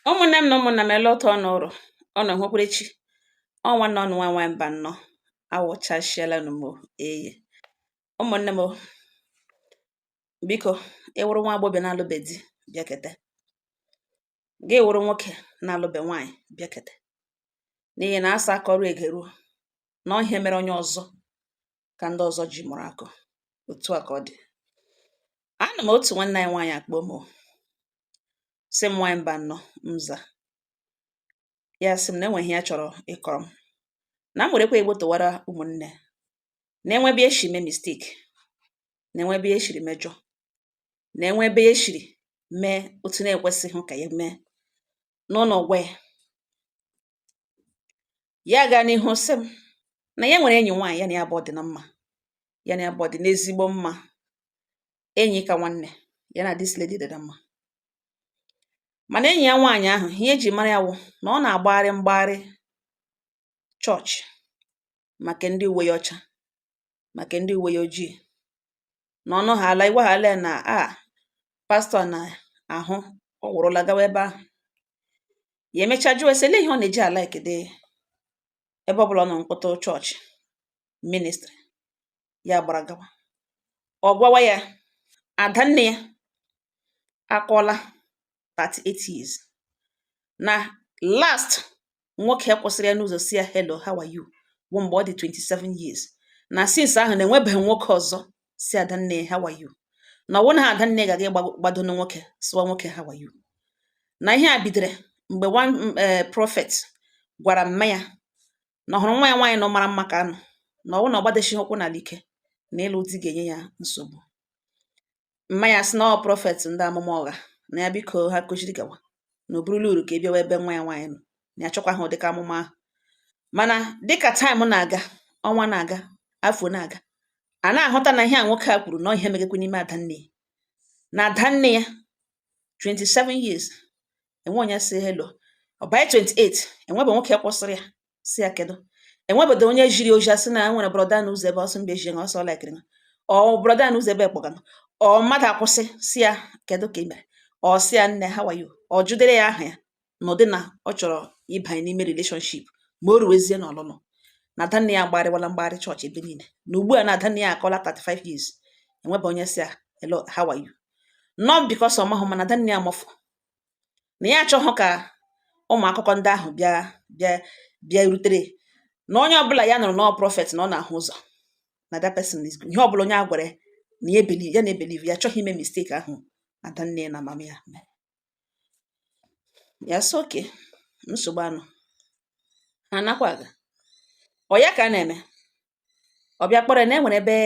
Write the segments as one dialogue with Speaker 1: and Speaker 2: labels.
Speaker 1: Ụmụnne m na ụmụnna m, ele otu ọnụ ụrụ ọnụ hụkwurechi ọ nwanne ọnụ nwa nwaanyị mba nnọọ awụchasịala m eye. Ụmụnne m, biko, ịwụrụ nwa agbọghọbịa na-alụbe di, bịakete. Gị wụrụ nwoke na-alụbe nwaanyị, bịakete, n'ihi na asa akọrọ egeruo na ọ ihe mere onye ọzọ ka ndị ọzọ ji mụrụ akọ. Otu a ka ọ dị. Ana m otu nwanne anyị nwaanyị akpọ m, sị m, "Nwaanyị mba nnọọ." Mza ya sị m na enweghị ya chọrọ ịkọrọ m, na m werekwa egbo tụwara ụmụnne na enwebe eshi mee mistake, na enwebe eshiri mejọ, na enwebe eshiri mee otu na-ekwesịghị ka ya mee n'ụlọ. Gwa ya, ya gaa n'ihu sị m na ya nwere enyi nwaanyị, ya na ya abụọ dị na mma, ya na ya abụọ dị n'ezigbo mma, enyi ka nwanne. Ya na this lady dị na mma, mana enyi ya nwaanyị ahụ, ihe eji mara ya wụ na ọ na-agbagharị mgbagharị chọọchị maka ndị uwe ya ọcha, maka ndị uwe ya ojii, na ọnụ ha ala ịgwaghala ya na a pastọ na ahụ ọ wụrụla gawa ebe ahụ. Ya emechaa jụọ ese ele ihe ọ na-eji ala ekede ebe ọbụla ọ nọ mkpọtụ chọọchị ministry ya gbara gawa. Ọ gwawa ya ada nne ya akọọla 38 years na last nwoke kwụsịrị ya n'ụzọ si ya, "Hello, how are you?" bụ mgbe ọ dị 27 years, na since ahụ na-enwebeghị nwoke ọzọ si ada nne ya, "How are you?" Na ọwụ na ha ada nne ga-aga gbado na nwoke sịwa nwoke, "How are you?" Na ihe a bidoro mgbe one prophet gwara mma ya na ọ hụrụ nwa ya nwaanyị nọ mara mma ka anụ, na ọwụ na ọ gbadochighị ụkwụ n'ala ike na ịlụ di ga-enye ya nsogbu. Mma ya sị na ọ prophet ndị amụma ụgha, na ya biko ha kụziri gawa, na o burula uru ka ị bịawa ebe nwa ya nwaanyị nọ, na ya chọkwa ha ụdịka amụma ahụ. Mana dịka time na-aga, ọnwa na-aga, afọ na-aga, a na-ahụta na ihe a nwoke a kwuru na ọ ihe megekwe n'ime adanne ya, na adanne ya 27 years enwe onye sị hello, ọ banye 28 enwebe nwoke kwụsịrị ya si ya kedu. Enwebedo onye jiri oji asị na enwere brother n'ụzọ ebe ọsọ mba eji ọsọ laikiri ọ brother n'ụzọ ebe kpọga ọ mmadụ akwụsị si ya kedu ka ị mere, ọ sị ya, "Nne, how are you?" Ọ jụdere ya aha ya n'ụdị na ọ chọrọ ịbanye n'ime relationship ma o ruwezie n'ọlụlụ. Na adanne ya agbarịwala mgbagharị chọọchị ebe niile, na ugbu a na adanne ya akọla 35 years enwebe onye si ya, "Hello, how are you?" Not because ọ mahụ, mana adanne ya mọfụ na ya achọghị ka ụmụ akụkọ ndị ahụ bịa bịa bịa rutere na onye ọbụla ya nụrụ na ọ prophet na ọ na-ahụ ụzọ, na that person is good. Ihe ọbụla onye a gwara ya na ya believe, ya na-ebelieve, ya achọghị ime mistake ahụ adanne na mama ya mere. Ya sị oke nsogbu anụ ha nakwa aga. Ọ ya ka a na-eme, ọ bịa kpọrọ ya na e nwere ebe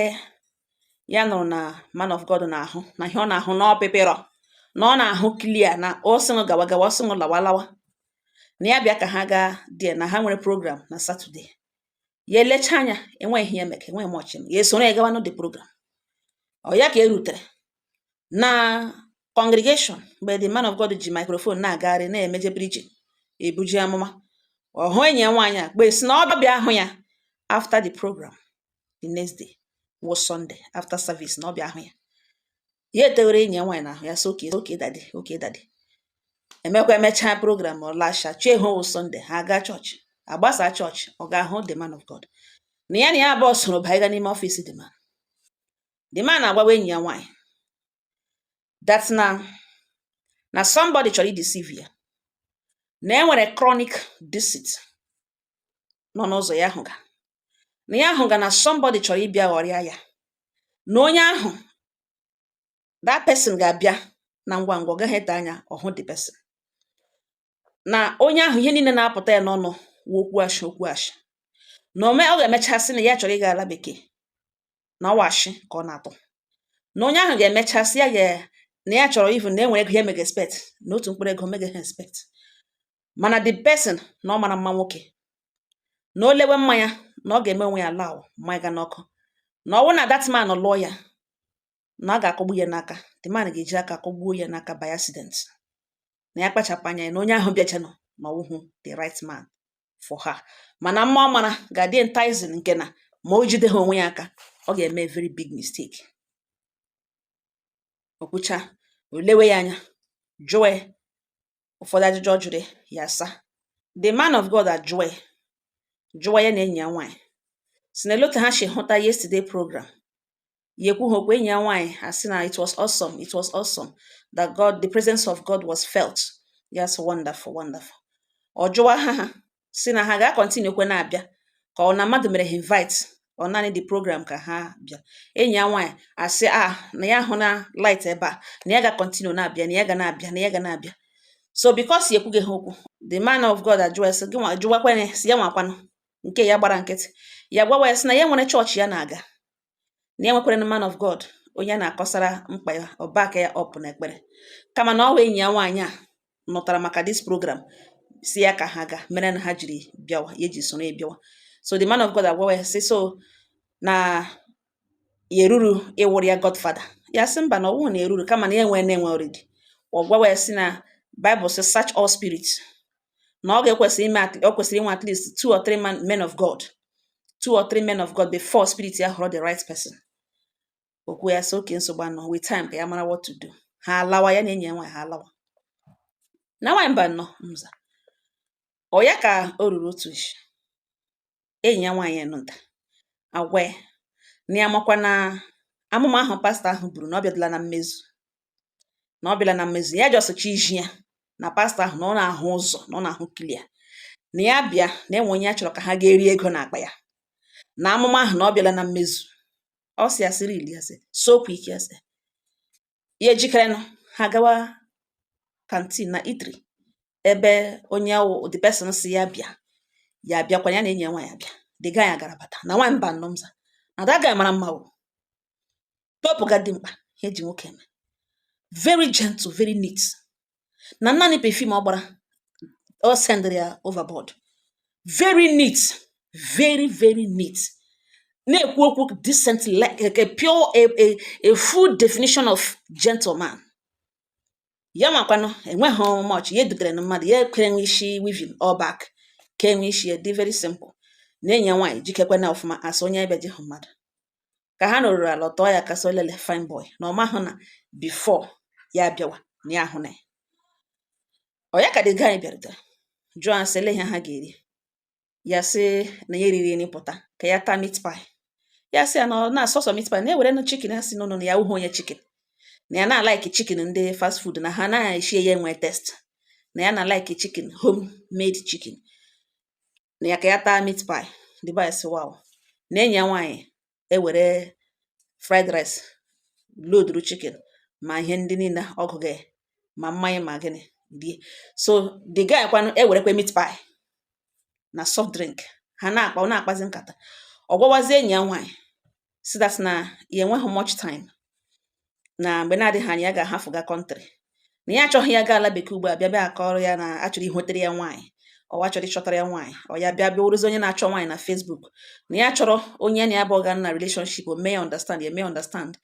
Speaker 1: ya nụrụ na man of God na-ahụ na ihe ọ na-ahụ na ọpịpịrọ, na ọ na-ahụ clear, na ọ sịṅụ gawa gawa, ọ sịṅụ lawa lawa, na ya bịa ka ha gaa there, na ha nwere program na Saturday. Ya elecha anya, enweghị ihe ya meke, enweghị much ya esoro ya gawa no the program. Ọ ya ka e rutere na congregation, mgbe the man of God ji microphone na-agagharị na-emeje preaching, ebuje amụma, ọ hụ enyi ya nwaanyị a kpee sị na ọ bịa hụ ya after the program the next day wụ Sunday, after service, na ọ bịa hụ ya. Ya etewere enyi ya nwaanyị n'ahụ ya, sị, "Okay, okay daddy, okay daddy." Emekwa emechaa program, ọ lasha chie hụ wụ Sunday, ha gaa chọọchị, agbasa chọọchị, ọ ga-ahụ the man of God, na ya na ya abụọ soro banye n'ime ọfịs the man. The man na-agwawa enyi ya nwaanyị that na somebody chọrọ ideceive ya, na e nwere chronic deceit nọ n'ụzọ ya hụga, na ya hụga na somebody chọrọ ịbịa ghọrịa ya, na onye ahụ, that person ga-abịa na ngwa ngwa, ọ gaghị ete anya ọhụ the person, na onye ahụ ihe niile na-apụta ya n'ọnụ wụ okwu ashị, okwu ashị, na ome ọ ga-emecha sị na ya chọrọ ịga ala bekee, na ọwa ashị ka ọ na-atụ, na onye ahụ ga-emecha sị ya ga na ya chọrọ even na enwere ego ya mega expect, na otu mkpụrụ ego mega ha expect, mana the person na ọ mara mma nwoke, na o lewe mmanya na ọ ga-eme onwe ya allow mmanya ga n'ọkụ, na ọ bụrụ na that man lụọ ya, na ọ ga-akọgbu ya n'aka, the man ga-eji aka kọgbuo ya n'aka by accident, na ya kpachapụ anya ya, na onye ahụ bịachanụ na ọwụhụ the right man for her, mana mma ọ mara ga-adị enticing, nke na ma o jide ha onwe ya aka, ọ ga-eme very big mistake. O kwucha, o lewe ya anya, jụọ ya Ụfọdụ ajụjụ ọ jụrụ ya asa. The man of God ajụọ ya, jụwa ya na enyi ya nwaanyị si na otu ha si hụta yesterday program. Ya ekwu ha okwu, enyi ya nwaanyị asị na it was awesome, it was awesome, that God, the presence of God was felt. Yes, wonderful, wonderful. Ọ jụwa ha si na ha ga-continue kwe na-abịa, ka ọ na mmadụ mere ha invite, ọ naanị the program ka ha bịa. Enyi ya nwaanyị asị a na ya hụ na light ebe a, na ya ga-continue na-abịa, na ya ga na-abịa, na ya ga na-abịa. So because ya ekwughị ha okwu, the man of God ajụwa ya sị gị nwa, jụwakwana si ya nwakwanụ nke ya gbara nkịtị. Ya gwawa ya sị na ya nwere chọọchị ya na-aga, na ya nwekwara man of God onye a na-akọsara mkpa ya, ọ back ya up na ekpere, kama na ọ wụ enyi ya nwaanyị a nụtara maka this program si ya ka ha ga mere na ha jiri bịawa, ya eji soro ya bịawa. So the man of God agwawa ya sị so na ya eruru ịwụrụ ya godfather. Ya sị mba, na ọwụghị na eruru, kama na ya enwe na-enwe already. Ọ gwawa ya sị na Bible sị search all spirits, na ọ ga-ekwesị ime ọ kwesịrị inwe at least two or three men of God, two or three men of God before spirit ya họrọ the right person. Okwu ya sị oke nsogbu anọ, with time ka ya mara what to do. Ha alawa, ya na enyi ya nwaanyị ha alawa. Na nwaanyị mba nnọọ mza ọ ya ka o ruru otu ishi, enyi ya nwaanyị nọ nta agwa ya na ya makwa na amụma ahụ pastọ ahụ buru na ọ bịadịla na mmezu, na ọ bịala na mmezu. Ya just chọ iji ya na pastọ ahụ na ọ na-ahụ ụzọ, na ọ na-ahụ clear, na ya bịa na enwe onye ya chọrọ ka ha ga-eri ego n'akpa ya, na amụma ahụ na ọ bịala na mmezu. Ọ sị ya sịrị ili ya sị so okwu ike, ya sị ya ejikerenụ ha gawa canteen na eatery ebe onye wụ the person si ya bịa. Ya bịakwa, ya na enyi ya nwaanyị abịa. The guy gara bata na nwaanyị mba nnọọ mza na that guy mara mma o topụga dị mkpa ihe eji nwoke eme, very gentle, very neat, na naanị perfume ọ gbara ọ sendịrị ya overboard. Very neat, very very neat, na-ekwu okwu decently, like a pure a full definition of gentleman. Ya nwakwanụ enweghị much ya edutere na mmadụ ya ekwere nwe isi weaving all back, ka enwe isi ya dị very simple, na enyi ya nwaanyị jikekwe na ọfụma asị onye ebe ji hụ mmadụ. Ka ha nọrọ ala tọọ ya kasị olele fine boy, na ọ mahụ na before ya abịawa na ya ahụ na ya ọ ya ka the guy bịarutere jụọ ha sị ele ihe ha ga-eri. Ya sị na ya eriri nri pụta, ka ya taa meat pie. Ya sị ya na ọ na-asọsọ meat pie na-ewere nụ chicken. Ha sị no, na ya wụghị onye chicken, na ya na-alike chicken ndị fast food, na ha na-eshi ya enwe taste, na ya na-alike chicken, home made chicken, na ya ka ya taa meat pie. The boy sị wow. Na enyi ya nwaanyị ewere fried rice loaduru chicken ma ihe ndị niile ọgụgụ ya ma mmanya ma gịnị rie. So the guy kwanụ ewerekwe meat pie na soft drink. Ha na-akpa, ọ na-akpazi nkata, ọ gwawazie enyi ya nwaanyị si that na ya enweghị much time, na mgbe na-adịghị anya ya ga-ahafụga country, na ya achọghị ya gaa ala bekee ugbu a bịa bịa akọrọ ya na achọrọ ihwetere ya nwaanyị, ọ achọrọ ịchọtara ya nwaanyị, ọ ya bịa bịa wụrụzi onye na-achọ nwaanyị na Facebook, na ya chọrọ onye na ya bụ ọga na relationship, o mee ya understand, ya mee understand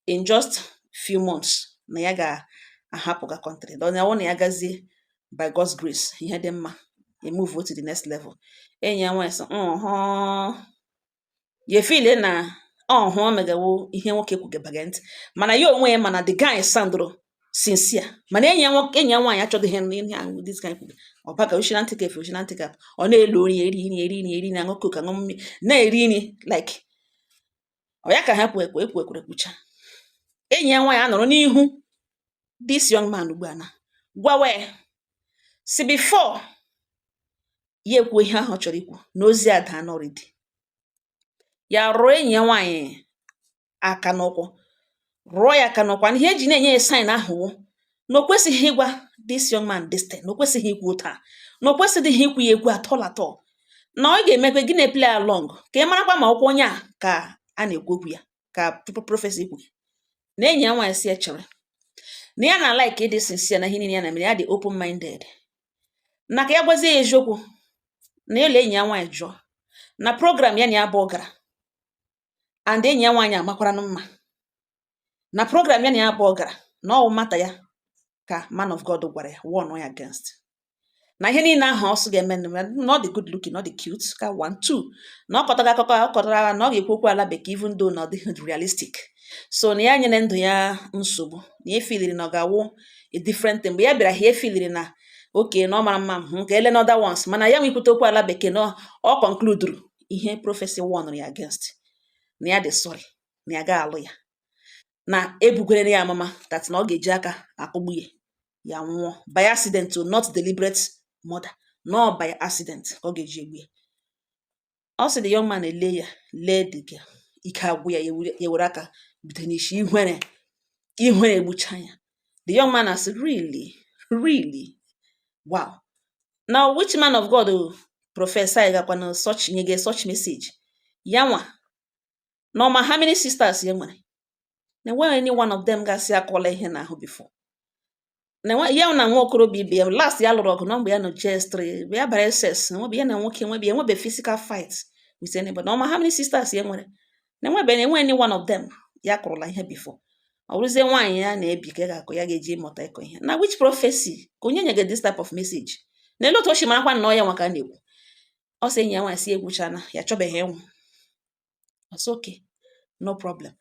Speaker 1: in just few months na ya ga-ahapụga country, na ọ na ya gazie by God's grace ihe dị mma, e move to the next level. Enyi ya nwaanyị sị ọhụ ya efile na ọhụ o megawo ihe nwoke kwugebaga ntị, mana ya onwe ya, mana the guy soundụrụ sincere, mana enyi ya nwoke, enyi ya nwaanyị achọghị ihe ahụ this guy kwuru. Ọ baga oshi na ntị ka efe oshi na ntị ka ọ na-elu nri, eri nri, eri nri, eri nri, aṅụ coke, aṅụ mmiri, na-eri nri like ọ ya ka ha kwu ekwu ekwu ekwere kwucha. Enyi ya nwaanyị anọrọ n'ihu this young man ugbu a na gwawa ya si before ya ekwuo ihe ahụ ọ chọrọ ikwu na ozi ada already. Ya rụọ enyi ya nwaanyị aka n'ụkwụ, rụọ ya aka n'ụkwụ, and ihe eji na-enye ya sign ahụ wụ na o kwesịghị ịgwa this young man this thing, na o kwesịghị ikwu otu a, na o kwesịghị ikwu ya ekwu at all at all, na ọ ga-emekwe gị na-play along ka ị marakwa ma ọkwa onye a ka a na-ekwu okwu ya ka prophecy ikwu. Na enyi ya nwaanyị si echere na ya na like ịdị sincere na ihe niile ya na mere, ya dị open minded, na ka ya gwazie ya eziokwu na ịlụ enyi ya nwaanyị jụọ na program ya na ya abụọ gara, and enyi ya nwaanyị amakwaranụ mma na program ya na ya abụọ gara, na ọwụ mata ya ka man of God gwara ya warn ya against na ihe niile ahụ ọ sị ga-eme, na ọ dị good looking, ọ dị cute ka one two, na ọ kọtara akụkọ ọ kọtara na ọ ga-ekwu okwu ala bekee, even though na ọ dịghị realistic. So na ya nyere ndụ ya nsogbu, na ya efiliri na ọ ga-awụ a different thing mgbe ya bịara ha efiliri na Oke na ọ mara mma m ka ele na other ones, mana ya nwekwute okwu ala bekee na ọ concluduru ihe prophecy warned ya against, na ya dị sorry na ya ga-alụ ya, na ebugwere ya amụma that na ọ ga-eji aka akụgbu ya, ya nwụọ by accident o, not deliberate murder, no, by accident ka ọ ga-eji egbu ya. Ọ sị the young man ele ya, lee the girl, ike agwụ ya, ya were aka bido n'isi, ihere ihere egbucha ya. The young man asị, "Really, really, wow. Now which man of God o prophesy gakwana such, nyege such message?" Ya nwa na ọma how many sisters ya nwere, na enweghị any one of them gasị akọla ihe n'ahụ before na ya na nwa okorobịa ibe ya last ya lụrụ ọgụ na mgbe ya nọ JS3, mgbe ya bara SS, na nwebe ya na nwoke nwebe ya enwebe physical fight with anybody. Na ọma how many sisters ya nwere, na enwebe na enwe any one of them ya kụrụla ihe before. Ọ bụrụzie nwaanyị ya na-ebi ka ga-akụ ya ga-eji ịmụta ịkọ ihe na which prophecy ka onye nyege this type of message na ele otu o si marakwa na ọ ya nwa ka a na-ekwu. Ọ sị enyi ya nwaanyị si egwuchana ya chọbeghị ịnwụ. Ọ sị okay, no problem.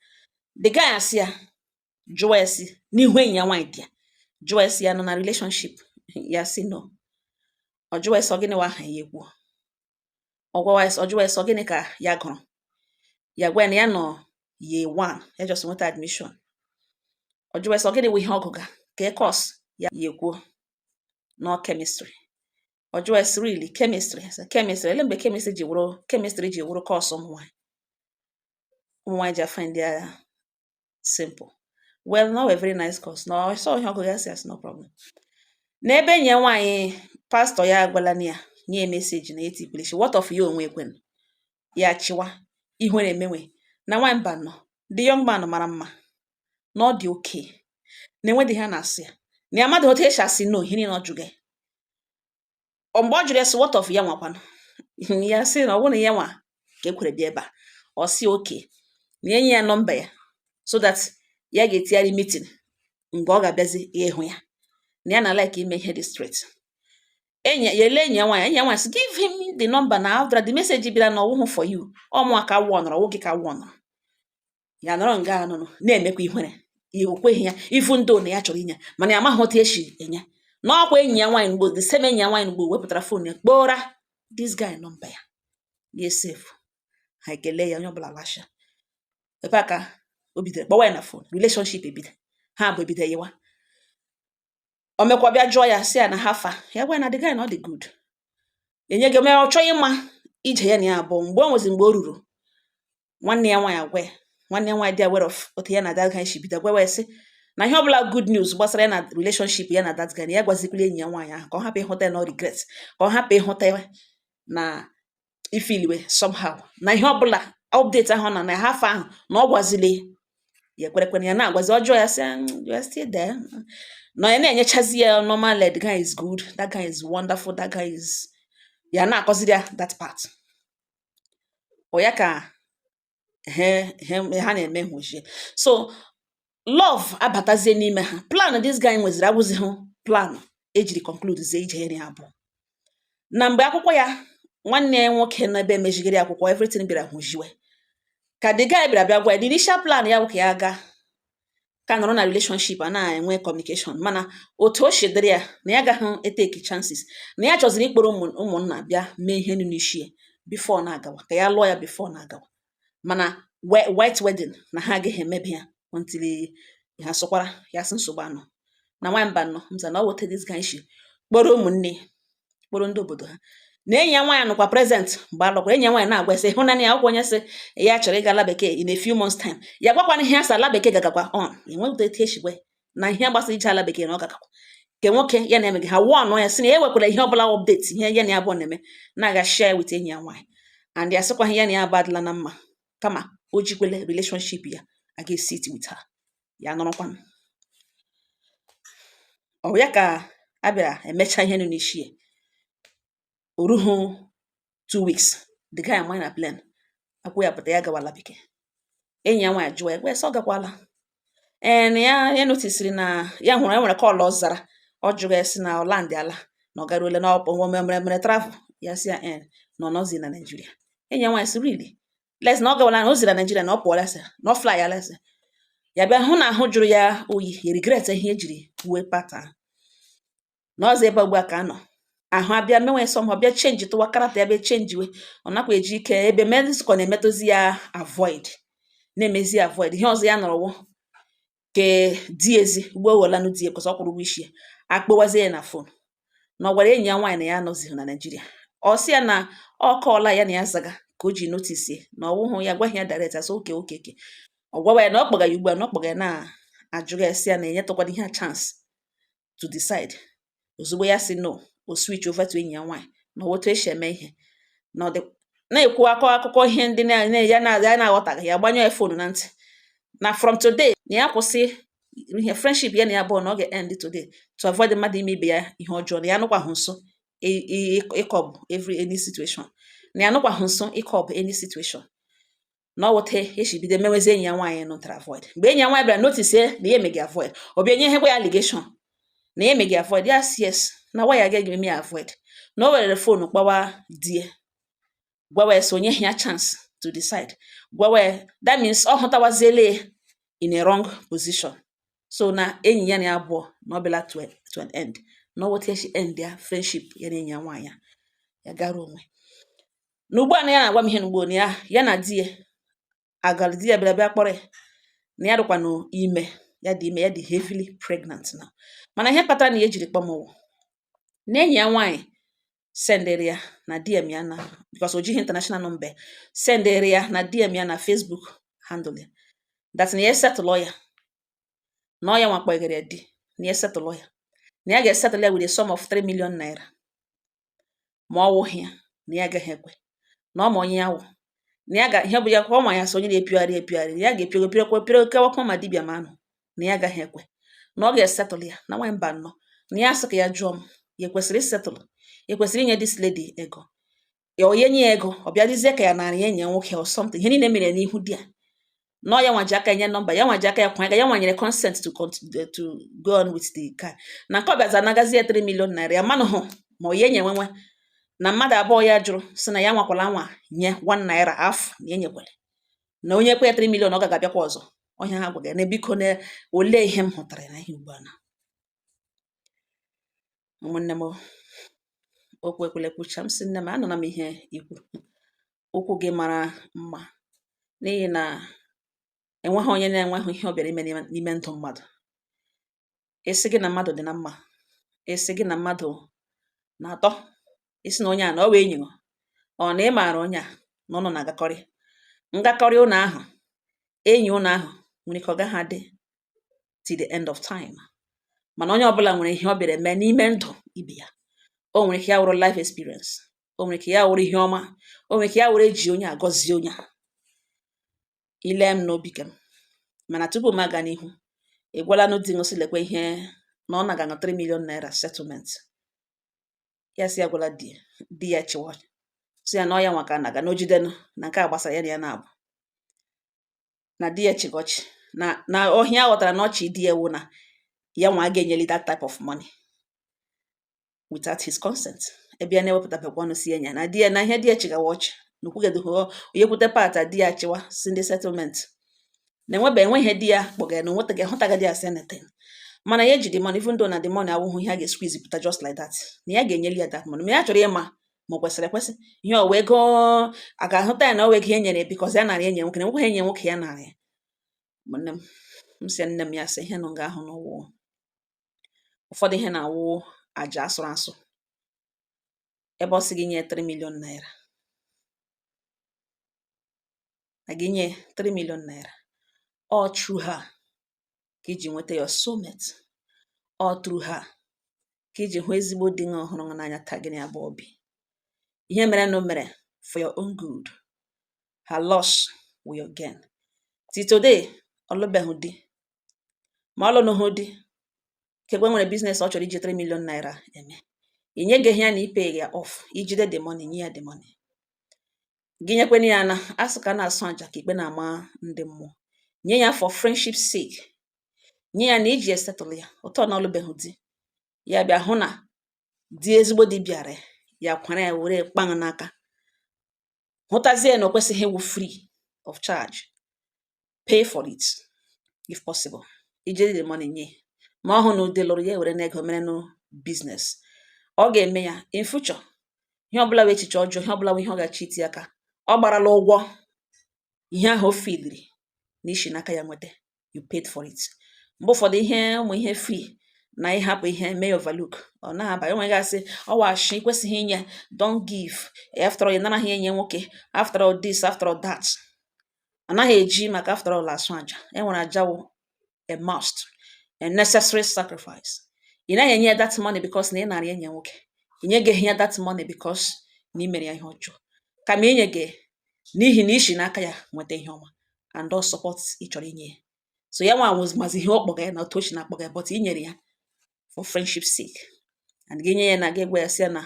Speaker 1: The guy asị ya, jụọ ya sị n'ihu enyi ya nwaanyị dị ya, jụọ ya sị ya nọ na relationship. Ya sị no. Ọ jụọ ya sị ọ gịnị wa aha ya, ekwuo. Ọ gwawa ya sị, ọ jụọ ya sị ọ gịnị ka ya gụrụ, ya gwa ya na ya nọ year one, ya just nweta admission. Ọ jụọ ya sị ọ gịnị wụ ihe ọ gụga ka course ya, ya ekwuo nọ chemistry. Ọ jụọ ya sị, "Really, chemistry?" Sị chemistry, ele mgbe chemistry ji wụrụ course ụmụ nwaanyị ji find ya simple? Well, not a very nice course. No, ọ sọ ihe ọgụgụ ya, sị as no problem. N'ebe enyi ya nwaanyị, pastọ ya agwala na ya nye ya message na etikwilishi. What of ya onwe ekwen ya chịwa ihere emenwe na nwaanyị mba nọ. The young man mara mma, na ọ dị okay, na enwedịghị ha na-asị ya na ya amadịghị otu esi asị no. Ihe niile ọ jụga ọ, mgbe ọ jụrụ ya sị what of ya nwakwanụ, ya sị na ọ bụrụ na ya nwa ka ekwere bịa ebe a. Ọ sị okay, na enye ya nọmba ya so that ya ga-etigharị meeting mgbe ọ ga-abịazi ịhụ ya, na ya na like ime ihe dị straight. Enyi ya ele enyi ya nwaanyị sị give him the number, na after the message bịara na ọwụhụ for you, ọmụa ka awụ nọrọ ọwụ gị ka awụ nọrọ ya nọrọ nga anụnụ na-emekwa ihere ya. O kweghị ya ifu ndo na ya chọrọ inye, mana ya amaghị otu esi enye n'ọkwa enyi ya nwaanyị. Mgbe the same enyi ya nwaanyị mgbe wepụtara phone ya kpọra this guy nọmba ya, ya esefu ha, ekele ya, onye ọbụla lasha. Ebe a ka o bidoro kpọwa ya na phone, relationship ebido, ha bụ ebido yiwa. O mekwa bịa jụọ ya sị ya na ha fa ya gwa ya na the guy na ọ dị good, enye gị mere ọ chọghị ịma ije ya na ya abụọ. Mgbe o nwezi mgbe o ruru, nwanne ya nwaanyị agwa ya, nwanne ya nwaanyị dị aware of otu ya na that guy si bido, gwa ya sị na ihe ọbụla good news gbasara ya na relationship ya na that guy, na ya gwazikwala enyi ya nwaanyị ahụ, ka ọ hapụ ịhụta ya na ọ regret, ka ọ hapụ ịhụta ya na ifiliwe somehow, na ihe ọbụla update ahụ na ha afọ ahụ na ọ gwazili ya ekwerekwe ya na-agwazi ọjọọ ya sị, "You are still there." Na ya na-enyechazi ya normal, the guy is good, that guy is wonderful, that guy is, ya na-akọziri ya that part. Ọ ya ka he he ha na-eme hụjie. So love abatazie n'ime ha. Plan this guy nweziri agwụzighị plan ejiri conclude zie ije ya abụọ. Na mgbe akwụkwọ ya, nwanne ya nwoke nọ ebe mejigiri akwụkwọ, everything bịara hụjiwe ka the guy bịara bịa gwa ya the initial plan ya bụ ka ya gaa ka nọrọ na relationship a na-enwe communication, mana otu o si dịrị ya na ya agaghị eteki chances, na ya chọziri ịkpọrọ ụmụnna bịa mee ihe nụ n'isi ya before na-agawa, ka ya lụọ ya before na-agawa, mana white wedding na ha agaghị emebe ya until ha sọkwara ya. Sị nsogbu anọ na nwa mba nọ mza na ọ wote this guy shi kpọrọ ụmụnne, kpọrọ ndị obodo ha, na enyi ya nwaanyị nọkwa present mgbe alụkwara. Enyi ya nwaanyị na-agwa sị hụnanya ya akwụkwọ, onye sị ya chọrọ ịga ala bekee in a few months time, ya gwakwana ihe ya sị ala bekee gagakwa on enwepụta etu esi gwa na ihe gbasara ije ala bekee na ọ gagakwa nke nwoke ya na-eme gị ha wụọ ọnụ ya, sị na ya ewekwara ihe ọbụla update ihe ya na ya abụọ na-eme na-aga share with enyi ya nwaanyị, and ya sịkwa ya na ya abụọ adịla na mma, kama o jikwele relationship ya aga sit with her. Ya nọrọkwanụ ọ ya ka a bịara emecha ihe nọ n'isi ya. O rughụ 2 weeks, the guy amanye na plane akwụ ya pụta, ya gawala bekee. Enyi ya nwaanyị jụọ ya, gwa ya sị ọ gakwala. Ee, na ya ya notisiri na ya hụrụ e nwere call ọ zara, ọ jụrụ ya sị na ọ land ala, na ọ garuola na ọ mere mere travel. Ya sị ya ee, na ọ nọzi na Nigeria. Enyi ya nwaanyị sị really, les na ọ gawala, na o ziri na Nigeria, na ọ pụọla, sị na ọ fly ala, sị ya bịa hụ na ahụ jụrụ ya oyi, ya regret ihe ejiri kwuwe pata. Na ọzọ ebe ugbu a ka anọ ahụ abịa menwe somehow, bịa change tụwa character ya, bịa change we ọ nakwa eji ike ebe medicine na-emetụzi ya avoid, na-emezi ya avoid. Ihe ọzọ ya nọrọ wụ ke di ezi ugbo welanụ di ya because ọ kwụrụ ụgwọ isi ya, akpọwazie ya na phone na ọ gwara enyi ya nwaanyị na ya anọzighị na Naịjirịa. Ọ sị ya na ọ kọọla ya na ya zaga ka o ji notice na ọwụhụ ya gwaghị ya direct. Asị okay, ọ gwawa ya na ọ kpọga ya ugbu a, na ọ kpọga ya na ajụga ya, sị ya na enyetụkwana ihe a chance to decide. Ozugbo ya sị no, o switch over to enyi ya nwaanyị na otu esi eme ihe na ọ dị na-ekwu akọ akụkọ ihe ndị ya na ya na-aghọtaghị. Ya gbanyụọ ya phone na ntị na from today na ya kwụsị ihe friendship ya na ya abụọ, na ọ ga-end today to avoid mmadụ ime ibe ya ihe ọjọọ, na ya anụkwahụ nso ịkọbụ every any situation, na ya anụkwahụ nso ịkọbụ any situation. Na ọ wụte esi bido mewezi enyi ya nwaanyị nụtara avoid. Mgbe enyi ya nwaanyị bịara notice na ya emeghị avoid, ọ bịa nye ihe gwa ya allegation na ya emeghị avoid. Yes, na why ya agaghị eme ya avoid, na o werere phone kpọwa di ya, gwawa ya sị onye ya chance to decide, gwawa ya. That means ọ hụtawaziele ya in a wrong position. So na enyi ya na ya abụọ na ọ bịala to an end, na ọ wụta esi end ya friendship ya na enyi ya nwaanyị a, ya gara onwe. Na ugbu a na ya na-agwa m ihe na ugbo na ya ya na di ya agara, di ya bịara bịa kpọrọ ya, na ya dịkwanụ ime, ya dị ime, ya dị heavily pregnant now. Mana ihe kpatara na ya ejiri kpọm wụ na enyi ya nwaanyị sendịrị ya na DM ya na, because o jighị international number, sendịrị ya na DM ya na Facebook handle ya that na ya esetụlụ ya, na ọ ya nwa kpọgara ya di, na ya esetụlụ ya, na ya ga-esetụlụ ya with a sum of 3 million naira, ma ọ wụghị ya na ya agaghị ekwe, na ọ ma onye ya wụ, na ya ga ihe bụ ya kwa ọ ma ya sị onye na-epigharị epigharị, ya ga-epiogo piokwa piokewakwa ma dibịa ma anụ, na ya agaghị ekwe, na ọ ga-esetụlụ ya. Na nwaanyị mba nnọọ, na ya sị ka ya jụọ m, ya ekwesịrị isetụlụ, ya ekwesịrị inye this lady ego ya, ọ ya enye ya ego, ọ bịa dịzie ka ya nara ya enyi ya nwoke or something. Ihe niile mere n'ihu di ya, na ọ ya nwa ji aka enye nọmba ya, nwa ji aka ya kwanye aka ya, nwa nyere consent to continue, to go on with the car, na nke ọ bịaza anagazi ya 3 million naira ya manụ hụ ma ọ ya enye nwenwe na mmadụ abụọ. Ya jụrụ sị na ya nwakwala nwa nye 1 naira afụ na enyekwere na onye kwe ya 3 million, ọ gaga abịakwa ọzọ. Ọhịa ha gwaga ya na biko, na olee ihe m hụtara na ihe ugbu a na ụmụnne m okwu ekwele kwucha. M sị nne m anụla m ihe ikwu, okwu gị mara mma, n'ihi na enweghị onye na-enweghị ihe ọ bịara ime n'ime ndụ mmadụ. Isi gị na mmadụ dị na mma, isi gị na mmadụ na-atọ, isi na onye a na ọ wee enyi gị, ọ na ị maara onye a na ụnụ na-agakọrị ngakọrị, ụnụ ahụ enyi ụnụ ahụ nwere ike ọ gaghị adị till the end of time. Mana onye ọbụla nwere ihe ọ bịara eme n'ime ndụ ibe ya. O nwere ike ya wụrụ life experience, o nwere ike ya wụrụ ihe ọma, o nwere ike ya wụrụ eji onye agọzie onye a ile m n'obi ka m. Mana tupu m aga n'ihu, ị gwalanụ di ṅụ sị lekwa ihe na ọ naga 3 million naira settlement. Ya sị ya gwala di ya, di ya chịwa sị ya na ọ ya nwa ka a naga na o jidenụ na nke a gbasara ya na ya na-abụ na di ya chịga ọchị na ọhịa ghọtara na ọchị di ya wụ na ya nwa ga-enyeli that type of money without his consent, ebe ya na-ewepụtabekwa ọnụ si enya na di ya na ihe di ya chịgawa ọchị na okwugedoghị onye kwute part di ya chịwa si ndị settlement na enwebe enwe ihe di ya kpọgara na onwetaghị hụtaga di ya sị anything. Mana ya eji the money, even though na the money awụghị ihe a ga-squeeze pụta just like that, na ya ga-enyeli ya that money. Ma ya chọrọ ịma ma o kwesịrị ekwesị, ihe o wee ego a ga-ahụta ya na o wee ego e nyere, because ya nara enyi nwoke na enwekwaghị enyi nwoke ya nara ya. Nne m, m sị nne m, ya sị ihe nụ nga ahụ n'ụwụ ụfọdụ ihe na-awụ àjà asụrụ asụ, ebe ọ sị gị nye 3 million naira na gị nye 3 million naira, all through her ka iji nweta your soulmate, all through her ka iji hụ ezigbo di gị ọhụrụ gị n'anya taa gị na ya abụọ bi. Ihe mere nụ mere for your own good. Her loss will your gain. Till today ọ lụbeghị di, ma ọ lụnụghị di kekwe nwere business ọ chọrọ iji 3 million naira eme, i nyegeghị ya na i pay ya off, ijide the money, nye ya the money, gị nyekwenụ ya na asị ka a na-asụ àjà ka ikpe na-ama ndị mmụọ. Nye ya for friendship sake, nye ya na iji esetụlụ ya ụtọ na ọlụbeghị di, ya bịa hụ na di ezigbo di bịara ya kwara ya were kpaṅụ n'aka, hụtazie na o kwesịghị ịwụ free of charge. Pay for it if possible. Ijide the money nye, ma ọ hụ na ude lụrụ ya were n'ego mere nụ Business ọ ga-eme ya in future. Ihe ọbụla wụ echiche ọjọọ, ihe ọbụla wụ ihe ọ ga-achọ iti aka, ọ gbarala ụgwọ ihe ahụ o filiri na ishi n'aka ya nweta. You paid for it. Mgbe ụfọdụ ihe ụmụ ihe free na ịhapụ ihe mee ya overlook, ọ naghị aba. Enweghị asị ọwashi kwesịghị inye. Don't give. After all, ị naraghị enye nwoke. After all this, after all that, anaghị eji maka after all asụ aja. Enwere aja wụ a must, a necessary sacrifice. Ị naghị enye ya that money because na ị nara enye nwoke. Ị nyeghị ya that money because na ị mere ya ihe ọjọọ, kama inye gị n'ihi na ishi n'aka ya nweta ihe ọma and all support ị chọrọ inye ya. So ya nwa mazi ihe ọ kpọga ya na otu o si na-akpọga ya, but i nyere ya for friendship sake, and gị nye ya na gị gwa ya sị ya na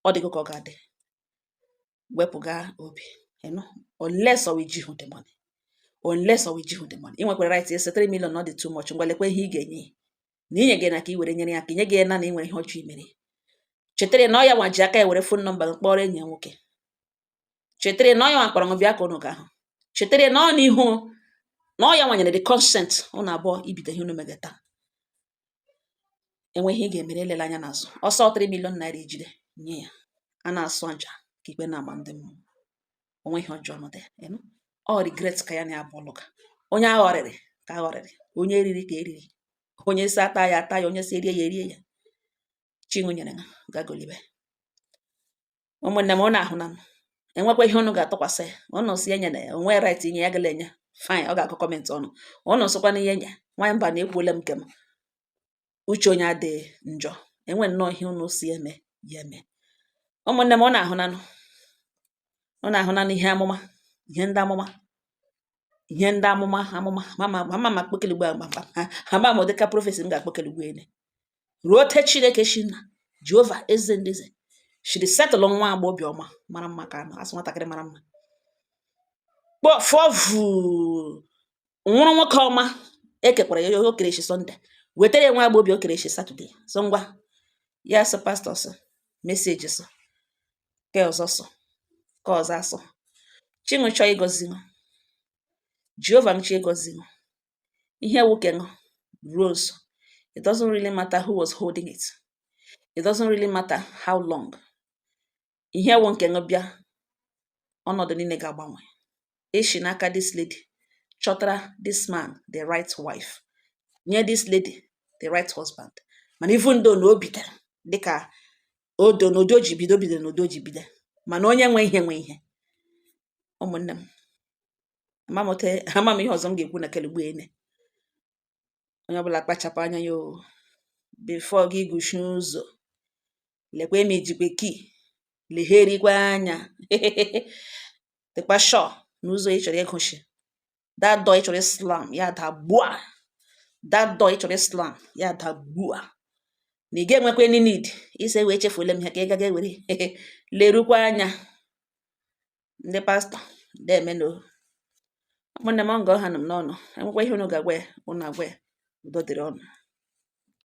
Speaker 1: ọ dịgo ka ọ ga-adị. Wepụga obi, you know, unless ọ ijighị the money, unless ọ ijighị the money. Ị nwekwara right ịsị 3 million not dị too much. Ngwa, lekwa ihe ị ga-enye ya na inye gị na ka ị were nyere ya aka. Inye gị ya na ị nwere ihe ọjọọ imere. Chetara na ọ ya nwa ji aka ya were phone number gị kpọrọ enyi ya nwoke. Chetara na ọ ya nwa kpọrọ bịa ka unu ga-ahụ. Chetara na ọ n'ihu na ọ ya nwanyere the consent unu abụọ ibido ihe unu megata. Enwe ihe ị ga-emere, elela anya n'azụ. Ọsọ 3 million naira ijide nye ya. A na-asụ aja ka ikpe na-agba ndị mmụọ onwe ihe ọjọọ nọ there, you know? Ọ regret ka ya na ya bụ lụga. Onye aghọrịrị ka aghọrịrị, onye riri ka eriri, onye si ata ya ata ya, onye si erie ya erie ya. Chinụ nyere ha gagolibe. Ụmụnne m, ụnụ ahụ na enwekwa ihe ụnụ ga-atụkwasị ya. Ụnụ si enye na ya onwe right inye ya, gala enye. Fine, ọ ga-akọ comment ọnụ ụnụ sịkwa na ihe nye nwa mba na ekwuole m nke m. Uche onye adịghị njọ. Enwe nnọọ ihe ụnụ si eme ya eme. Ụmụnne m, ụnụ ahụnanụ, ụnụ ahụnanụ ihe amụma, ihe ndị amụma, ihe ndị amụma amụma mama mama ma kpọkeligbo agba ama m dịka prophecy m ga-akpọkeligbo ene ruo ote. Chineke shi na Jehova eze ndị eze shiri setụlụ nwa agbọ obiọma mara mma ka anụ asị nwatakịrị mara mma kpọfụọ vuu nwụrụ nwoke ọma ekekwara ya o kere echi Sunday, wetara ya nwa agbọ obi o kere echi Saturday. So ngwa ya sị pastor sị message sị ke ọzọ sọ ke ọzọ asọ. Chinụ chọọ ịgọzi ṅụ, Jehova m chọọ ịgọzi ṅụ ihe nwoke ṅụ ruo nso. It doesn't really matter who was holding it. It doesn't really matter how long. Ihe wụ nke ṅụ bịa, ọnọdụ niile ga-agbanwe. Eshi n'aka this lady chọtara this man the right wife, nye this lady the right husband. Mana even though na o bidoro dịka odo n'ụdị o ji bido, o bidoro n'ụdị o ji bido, mana onye nwe ihe nwe ihe. Ụmụnne m, ama m ote ama m ihe ọzọ m ga-ekwu na kelegbu ene. Onye ọbụla kpachapụ anya ya o before gị guchie ụzọ. Lekwa ma ijikwa key, legherikwa anya, dịkwa sure na ụzọ ị chọrọ ịgụshi, that door ị chọrọ slam ya dagbua, that door ị chọrọ slam ya dagbua, na ị ga-enwekwa any need ise wee chefuola m ihe ka ị gaga ewere. Lerukwa anya. Ndị pastor demeno. Ụmụnne m, ọ nga ọha nọ m n'ọnụ. Enwekwa ihe unu ga-agwa ya, unu agwa ya. Udo dịrị ọnụ.